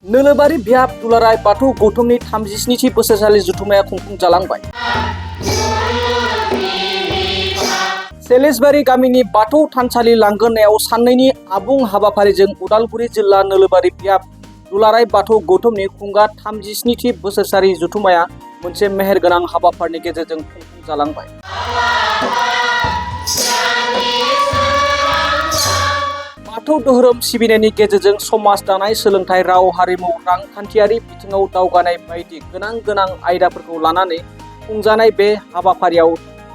नोलोबारि बिहाब दुलाराय बाथौ गौथुमनि 37थि बोसोरसालि जथुम्माया खुंफुं जालांबाय। सेलेसबारि गामिनि बाथौ थानसालि लांगोनायाव साननैनि आबुं हाबाफारिजों उदालगुरि जिल्ला नोलोबारि बिहाब दुलाराय बाथौ गौथुमनि खुंगा 37थि बोसोरसालि जथुम्माया मोनसे मेहेरगोनां हाबाफारिनि गेजेरजों खुंफुं जालांबाय। बाथौ धोरोम सिबिनायनि गेजेरजों समाज दानाय, सोलोंथाइ, राव, हारिमु, रांखान्थियारि बिथिङाव दावगानाय बायदि गोनां आयदाफोरखौ लानानै खुंजानाय बे हाबाफारियाव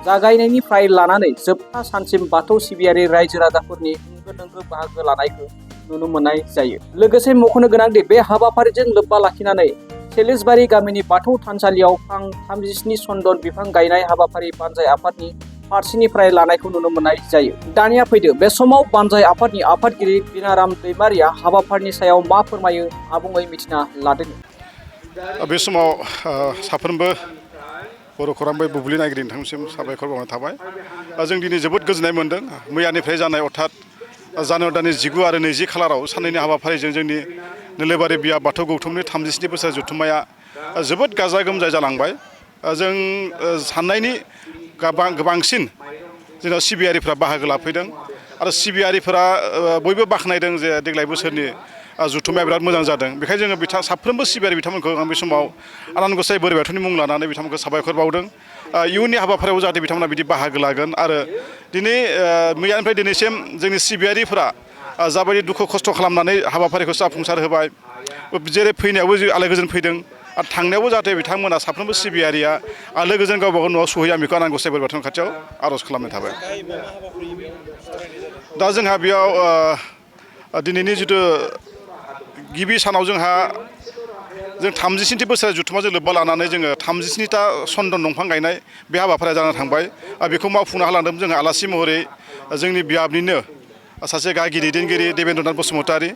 जागायनायनिफ्राय लानानै जोबथा सानसिम बाथौ सिबियारि रायजो राजाफोरनि होंगो-दोंगो बाहागो लानायखौ नुनो मोननाय जायो। लोगोसे मख'नो गोनांदि बे हाबाफारिजों लोब्बा लाखिनानै सेलेसबारि गामिनि बाथौ थानसालियाव फां 37 चन्दन बिफां गायनाय हाबाफारि बानजाय आफादनि फारसेनिफ्राय लानायखौ नुनो मोननाय जायो। दानिया फैदो बे समाव बानजाय आफादनि आफादगिरि बिनाराम दैमारिया हाबाफारिनि सायाव मा फोरमायो आबुङै मिथिना लादों। बे समाव साफ्रोमबो बर' खौरां बुब्लि नायगिरि नोंथांनिसिम साबायखर बावनाय थाबाय। जों दिनै जोबोद गोजोननाय मोन्दों। मैयानिफ्राय जानाय अर्थात जानुवारि दाननि 19 आरो 20 खालाराव साननैनि हाबाफारिजों जोंनि नोलोबारि बिहाब बाथौ गौथुमनि 37 बोसोर जथुम्माया जोबोद गाजा गोमजायै जालांबाय। जों साननायनि गोबांसिन जोंनाव सिबियारिफ्रा बाहागो लाफैदों आरो सिबियारिफोरा बयबो बाख्नायदों जे देग्लाय बोसोरनि जथुम्माया बिराद मोजां जादों। बेखायनो जोङो साफ्रोमबो सिबियारि बिथांमोनखौ आं बे समाव आनान गसाइ बोराइ बाथौनि मुं लानानै बिथांमोनखौ साबायखर बावदों। इयुननि हाबाफारियाव जाहाथे बिथांमोना बिदि बाहागो लागोन आरो दिनै मैयानिफ्राय दिनैसिम जोंनि सिबियारिफोरा जाबायदि दुखु खस्थ' खालामनानै हाबाफारिखौ जाफुंसार होबाय, जेरै फैनायावबो आलो गोजोन फैदों आरो थांनायावबो जाहाथे बिथांमोना साफ्रोमबो सिबियारिया आलो गोजोन गावबा गाव न'आव सहैयो, आं बेखौ आनान गसाइ बोराइ बाथौनि खाथियाव आर'ज खालामनाय थाबाय। दा जोंहा बेयाव दिनैनि जिथु गिबि सानाव जों 37थि बोसोर जथुम्माजों लोब्बा लानानै जोङो 37था चन्दन दंफां गायनाय बे हाबाफारिया जाना थांबाय। बेखौ मावफुंनो हालांदों जोंहा आलासि महरै जोंनि बियाबनिनो सासे गागि दैदेनगिरि देबेन्द्रनाथ बसुमतारी।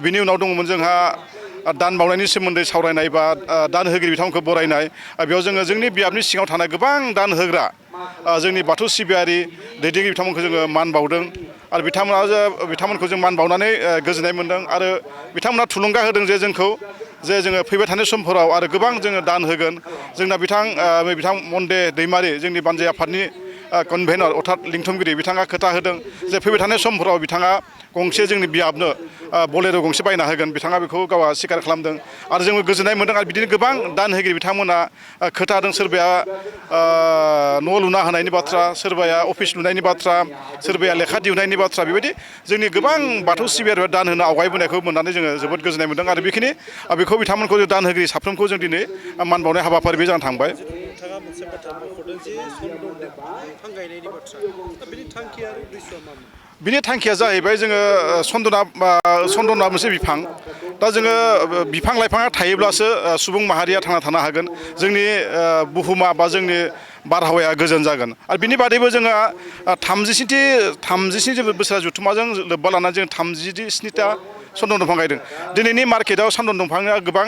बिनि उनाव दङमोन जोंहा दान बावनायनि सोमोन्दै सावरायनाय बा दान होगिरि बिथांमोनखौ बरायनाय। बेयाव जोङो जोंनि बियाबनि सिङाव थानाय गोबां दान होग्रा जोंनि बाथौ सिबियारि दैदेनगिरि बिथांमोनखौ जोङो मान बावदों आरो बिथांमोनखौ जों मान बावनानै गोजोननाय मोन्दों आरो बिथांमोना थुलुंगा होदों जे जोंखौ जोङो फैबाय थानाय समफोराव आरो गोबां जोङो दान होगोन। जोंना बिथां मन्दे दैमारि जोंनि बानजाय आफादनि कनभेनर अर्थात लिंथुमगिरि बिथाङा खोथा होदों जे फैबाय थानाय समफोराव बिथाङा गंसे जोंनि बियाबनो बलेर' गंसे बायना होगोन। बिथाङा बेखौ गावहा स्वीकार खालामदों आरो जोङो गोजोननाय मोन्दों आरो बिदिनो गोबां दान होगिरि बिथांमोना खोथा होदों। सोरबाया न' लुना होनायनि बाथ्रा, सोरबाया अफिस लुनायनि बाथ्रा, सोरबाया लेखा दिहुननायनि बाथ्रा, बेबायदि जोंनि गोबां बाथौ सिबियारिफोरा दान होनो आवगायबोनायखौ मोननानै जोङो जोबोद गोजोननाय मोन्दों आरो बेखौ बिथांमोनखौ जों दान होगिरि साफ्रोमखौ जों दिनै मान बावनाय हाबाफारि बे जाना थांबाय। नोंथाङा मोनसे बाथ्रा मख'दों जे चन्दन दंफां गायनायनि बाथ्रा, दा बेनि थांखि आरो उद्देश्यआ मामोन? बिनि थांखिया जाहैबाय जोङो चन्दना मोनसे बिफां। दा जोङो बिफां लाइफाङा थायोब्लासो सुबुं माहारिया थांना थानो हागोन, जोंनि बुहुमा बा जोंनि बारहावाया गोजोन जागोन। आरो बिनि बादैबो जोङो 37 बोसोर जथुम्माजों लोब्बा लानानै जों 37था चन्दन दंफां गायदों। दिनैनि मार्केटआव चन्दन दंफांआ गोबां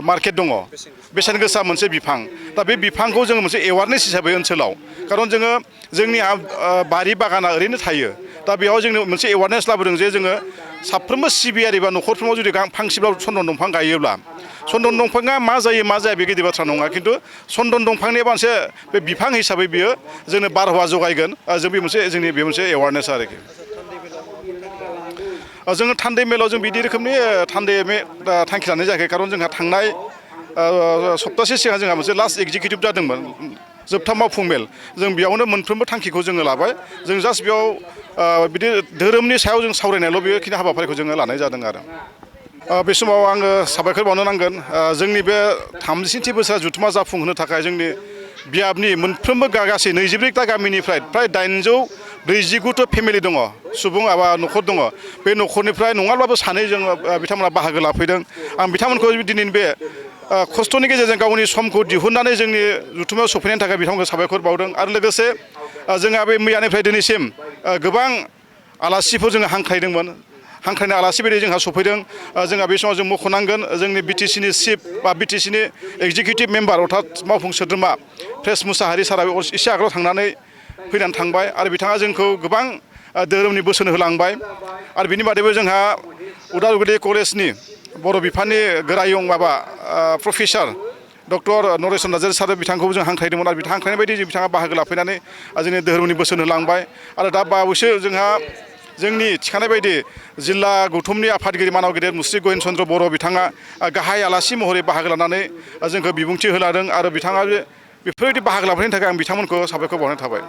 मार्केट दङ, बेसेन गोसा मोनसे बिफां। दा बे बिफांखौ जोङो मोनसे एवारनेस हिसाबै ओनसोलाव, खारन जोंनि बारि बागाना ओरैनो थायो। दा बेयाव जोंनो मोनसे एवारनेस लाबोदों जे जोङो साफ्रोमबो सिबियारि बा न'खरफ्रोमाव जुदि फांसेब्लाबो चन्दन दंफां गायोब्ला, चन्दन दंफाङा मा जायो मा जाया बे गिदिर बाथ्रा नङा, खिन्थु चन्दन दंफांनि मोनसे बे बिफां हिसाबै बियो जोंनो बारहावा जगायगोन। जों बे मोनसे एवारनेस आरोखि। जोङो थान्दै मेलाव जों बिदि रोखोमनि थांखि लानाय जायाखै, खारन जोंहा थांनाय सप्तासे सिगां जोंहा मोनसे लास्ट एग्जिकिउटिभ जादोंमोन, जोबथा मावफुं मेल। जों बेयावनो मोनफ्रोमबो थांखिखौ जोङो लाबाय। जों जास्ट बेयाव बिदि धोरोमनि सायाव जों सावरायनायल' बेखिनि हाबाफारिखौ जोङो लानाय जादों आरो। बे समाव आङो साबायखर बावनो नांगोन जोंनि बे 37थि बोसोर जथुम्मा जाफुंहोनो थाखाय जोंनि बियाबनि मोनफ्रोमबो गासै 24ता गामिनिफ्राय फ्राय 849 फेमिलि दङ, सुबुं एबा न'खर दङ। बे न'खरनिफ्राय नङाब्लाबो सानै जोङो बिथांमोना बाहागो लाफैदों। आं बिथांमोनखौ दिनैनि बे खस्थ'नि गेजेरजों गावनि समखौ दिहुननानै जोंनि जथुम्मायाव सफैनायनि थाखाय बिथांमोनखौ साबायखर बावदों। आरो लोगोसे जोंहा बे मैयानिफ्राय दिनैसिम गोबां आलासिफोर जोङो हांख्रायनाय आलासि बायदि जोंहा सफैदों। जोंहा बे समाव जों मख'नांगोन जोंनि बिटिसिनि चिफ बा बिटिसिनि एक्जिकिउटिभ मेम्बार अर्थात मावफुं सोद्रोमा प्रेस मुसाहारि सारा एसे आगोलाव फैनानै थांबाय आरो बिथाङा जोंखौ गोबां धोरोमनि बोसोन होलांबाय। आरो बिनि बादैबो जोंहा उदालगुरि कलेजनि बर' बिफाननि गोरायुं माबा प्रफेसार डक्टर नरेश नार्जारी सार बिथांखौबो जों हांख्रायदोंमोन आरो हांख्रायनाय बायदि बिथाङा बाहागो लाफैनानै जोंनि धोरोमनि बोसोन होलांबाय आरो दा बावैसो जोंहा जोंनि थिखानाय बायदि जिल्ला गौथुमनि आफादगिरि मानाव गेदेर मुस्रि गहेन चन्द्र बर' बिथाङा गाहाय आलासि महरै बाहागो लानानै जोंखौ बिबुंथि होलादों आरो बिथाङा बेफोरबायदि बाहागो लाफैनायनि थाखाय आं बिथांमोनखौ साबायखर बावनाय थाबाय।